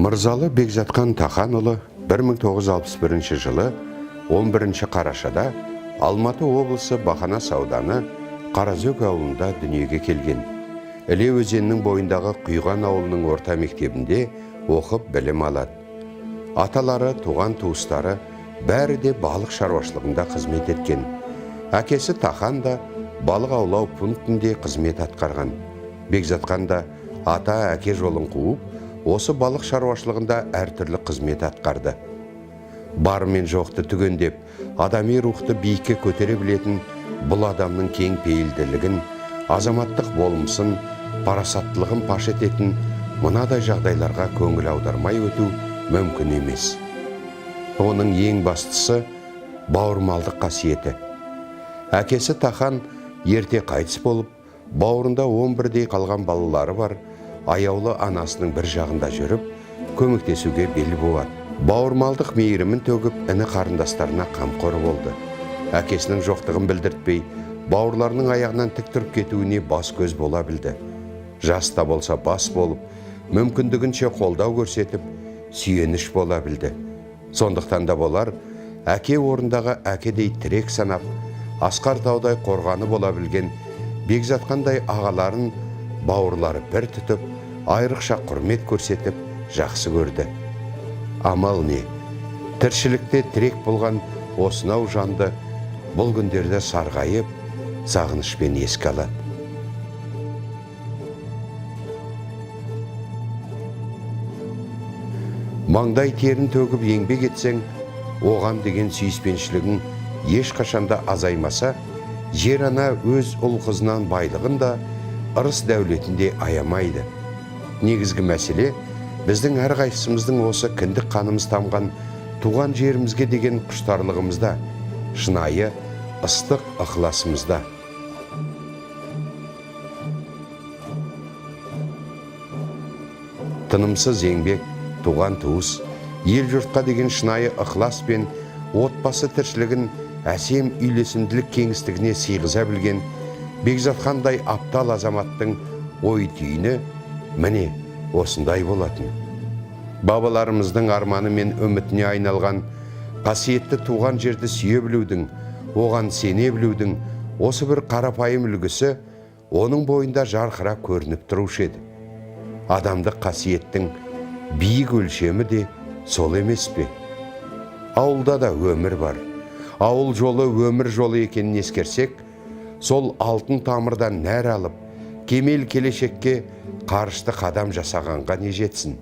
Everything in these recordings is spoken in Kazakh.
Мырзалы Бекзатхан Таханұлы 1961 жылы 11 қарашада Алматы облысы Бақанас ауданы Қараөзек ауылында дүниеге келген. Іле өзенінің бойындағы Құйған ауылының орта мектебінде оқып білім алады. Аталары, туған туыстары бәрі де балық шаруашылығында қызмет еткен. Әкесі Тахан да балық аулау пунктінде қызмет атқарған. Бекзатхан да ата әке жолын қуып, осы балық шаруашылығында әртүрлі қызмет атқарды. Бар мен жоқты түгендеп, адами рухты биікке көтере білетін бұл адамның кең пейілділігін, азаматтық болмысын, парасаттылығын паш ететін мынадай жағдайларға көңіл аудармай өту мүмкін емес. Оның ең бастысы бауырмалдық қасиеті. Әкесі Тахан ерте қайтыс болып, бауырында 11-дей қалған балалары бар, аяулы анасының бір жағында жүріп, көмектесуге бел буады. Бауырмалдық мейірімін төгіп, іні қарындастарына қамқор болды. Әкесінің жоқтығын білдіртпей, бауырларының аяғынан тік тұрып кетуіне бас көз бола білді. Жас та болса бас болып, мүмкіндігінше қолдау көрсетіп, сүйеніш бола білді. Сондықтан да болар, әке орындағы әкедей тірек санап, асқар таудай қорғаны бола білген Бекзатқандай ағаларын бауырлары бір тұтып, айрықша құрмет көрсетіп, жақсы көрді. Амал не? Тіршілікте тірек болған осынау жанды бұл күндерде сарғайып, сағынышпен еске алады. Маңдай терін төгіп еңбек етсең, оған деген сүйіспеншілігің ешқашанда азаймаса, жер ана өз ұл қызынан байлығын да, ырыс дәулетін де аямайды. Негізгі мәселе біздің әрқайсымыздың осы кіндік қанымыз тамған туған жерімізге деген құштарлығымызда, шынайы ыстық ықыласымызда. Тынымсыз еңбек, туған туыс, ел жұртқа деген шынайы ықылас пен отбасы тіршілігін әсем үйлесімділік кеңістігіне сыйғыза білген Бекзатхандай аптал азаматтың ой түйіні міне осындай болатын. Бабаларымыздың арманы мен үмітіне айналған қасиетті туған жерді сүйе білудің, оған сене білудің осы бір қарапайым үлгісі оның бойында жарқырап көрініп тұрушы еді. Адамдық қасиеттің биік өлшемі де сол емес пе? Ауылда да өмір бар. Ауыл жолы өмір жолы екенін ескерсек, сол алтын тамырдан нәр алып, кемел келешекке қарышты қадам жасағанға не жетсін?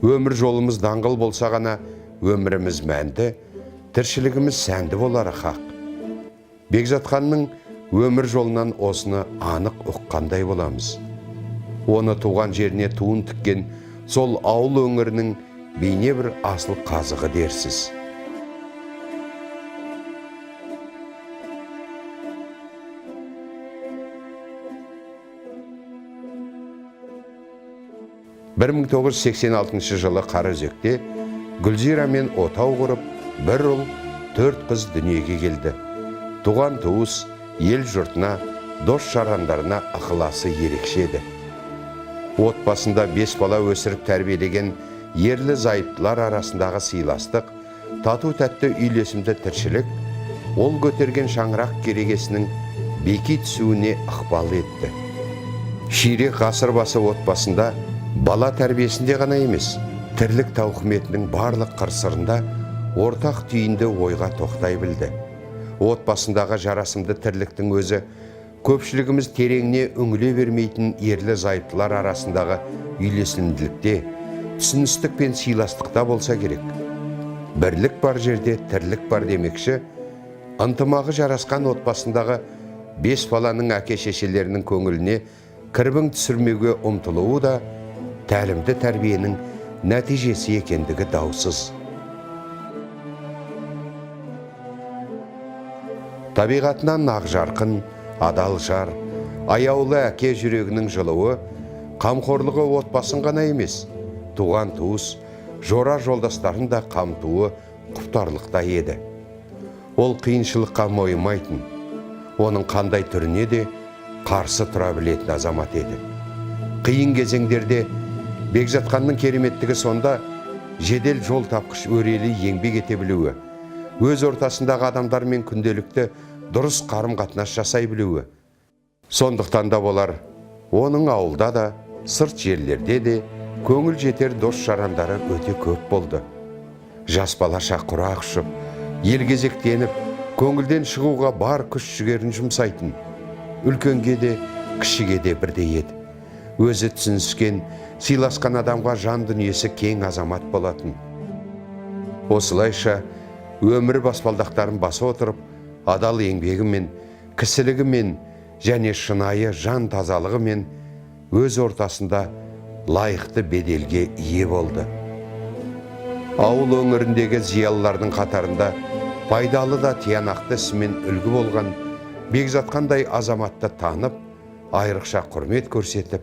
Өмір жолымыз даңғыл болса ғана өміріміз мәнді, тіршілігіміз сәнді болары хақ. Бекзатханның өмір жолынан осыны анық ұққандай боламыз. Оны туған жеріне туын тіккен сол ауыл өңірінің бейне бір асыл қазығы дерсіз. 1986 жылы Қараөзекте Гүлзирамен отау құрып, бір ұл, 4 қыз дүниеге келді. Туған туыс, ел жұртына, дос жарандарына ықыласы ерекше еді. Отбасында 5 бала өсіріп тәрбиелеген ерлі зайыптылар арасындағы сыйластық, тату тәтті үйлесімді тіршілік ол көтерген шаңырақ керегесінің беки түсуіне ықпал етті. Ширек ғасыр басы отбасында бала тәрбиесінде ғана емес, тірлік тауқыметінің барлық қыр-сырында ортақ түйінді ойға тоқтай білді. Отбасындағы жарасымды тірліктің өзі көпшілігіміз тереңіне үңіле бермейтін ерлі зайыптылар арасындағы үйлесімділікте, түсіністік пен сыйластықта болса керек. Бірлік бар жерде тірлік бар демекші, ынтымағы жарасқан отбасындағы 5 баланың әке-шешелерінің көңіліне кірбің түсірмеуге ұмтылуы да тәлімді тәрбиенің нәтижесі екендігі даусыз. Табиғатынан ақжарқын, адал жар, аяулы әке жүрегінің жылуы, қамқорлығы отбасын ғана емес, туған туыс, жора жолдастарын да қамтуы құптарлықта еді. Ол қиыншылыққа мойымайтын, оның қандай түріне де қарсы тұра білетін азамат еді. Қиын кезеңдерде Бекзатханның кереметтігі сонда, жедел жол тапқыш, өрелі еңбек ете білуі, өз ортасындағы адамдармен күнделікті дұрыс қарым-қатынас жасай білуі. Сондықтан да болар, оның ауылда да, сырт жерлерде де көңіл жетер дос жарандары өте көп болды. Жас балаша құрақ ұшып, елгезектеніп, көңілден шығуға бар күш жігерін жұмсайтын. Үлкенге де, кішіге де бірдей еді. Өзі түсініскен, сыйласқан адамға жан дүниесі кең азамат болатын. Осылайша өмір баспалдақтарын баса отырып, адал еңбегімен, кісілігімен және шынайы жан тазалығымен өз ортасында лайықты беделге ие болды. Ауыл өңіріндегі зиялылардың қатарында пайдалы да тиянақты ісімен үлгі болған Бекзатхандай азаматты танып, айрықша құрмет көрсетіп,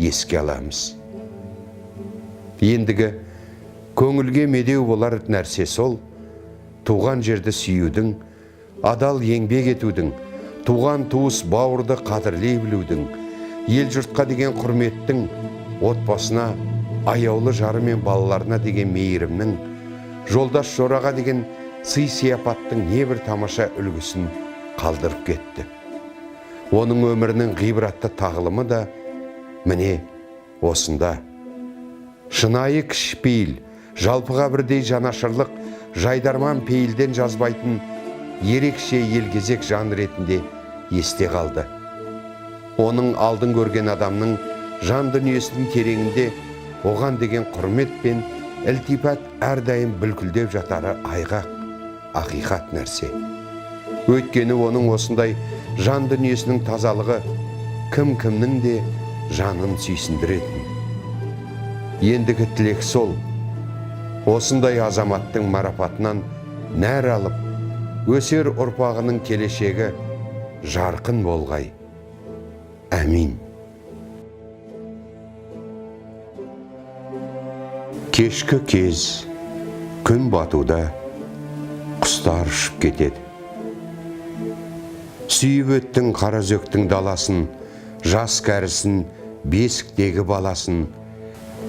еске аламыз. Ендігі көңілге медеу болар нәрсе сол, туған жерді сүюдің, адал еңбек етудің, туған туыс бауырды қадірлей білудің, ел жұртқа деген құрметтің, отбасына, аяулы жары мен балаларына деген мейірімнің, жолдас жораға деген сый сияпаттың небір тамаша үлгісін қалдырып кетті. Оның өмірінің ғибратты тағылымы да міне осында. Шынайы кішіпейіл, жалпыға бірдей жанашырлық, жайдарман пейілден жазбайтын ерекше елгезек жан ретінде есте қалды. Оның алдын көрген адамның жан дүниесінің тереңінде оған деген құрмет пен ілтипат әрдайым бүлкілдеп жатары айғақ, ақиқат нәрсе. Өйткені оның осындай жан дүниесінің тазалығы кім-кімнің де жанын сүйсіндіретін. Ендігі тілек сол, осындай азаматтың марапатынан нәр алып, өсер ұрпағының келешегі жарқын болғай. Әмин. Кешкі кез, күн батуда, құстар ұшып кетеді. Сүйіп өттің Қараөзектің даласын, жас кәрісін, бесіктегі баласын.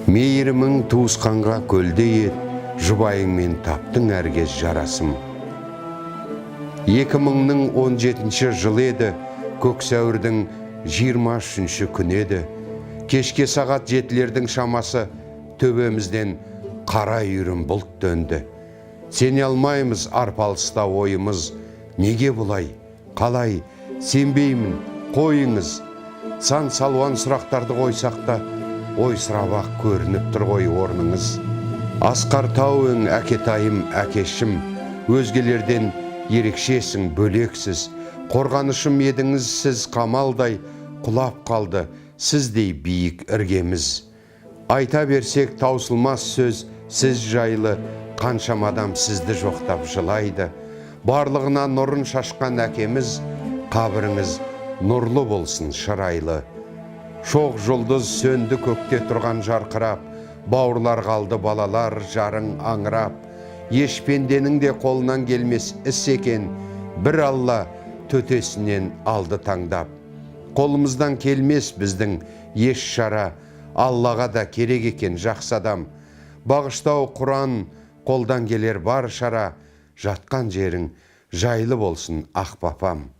Мейірімің туысқанға көлдей ет, жұбайыңмен таптың әркез жарасым. 2017 жылы еді, көксәуірдің 23 күні еді. Кешке сағат 7-лердің шамасы төбемізден қара үйірім бұлт төнді. Сене алмаймыз арпалыста ойымыз, неге бұлай, қалай, сенбеймін, қойыңыз. Сан салуан сұрақтарды қойсақ та, ой сұрап-ақ көрініп тұр ғой орныңыз. Асқар тауың, әкетайым, әкешім, өзгелерден ерекшесің, бөлексіз. Қорғанышым едіңіз сіз қамалдай, құлап қалды сіздей биік іргеміз. Айта берсек таусылмас сөз сіз жайлы, қаншама адам сізді жоқтап жылайды. Барлығына нұрын шашқан әкеміз, қабіріңіз нұрлы болсын шырайлы. Шоқ жұлдыз сөнді көкте тұрған жарқырап, бауырлар қалды балалар жарың аңырап. Еш пенденің де қолынан келмес іс екен, бір Алла төтесінен алды таңдап. Қолымыздан келмес біздің еш шара, Аллаға да керек екен жақсы адам. Бағыштау Құран қолдан келер бар шара, жатқан жерің жайлы болсын ақ папам.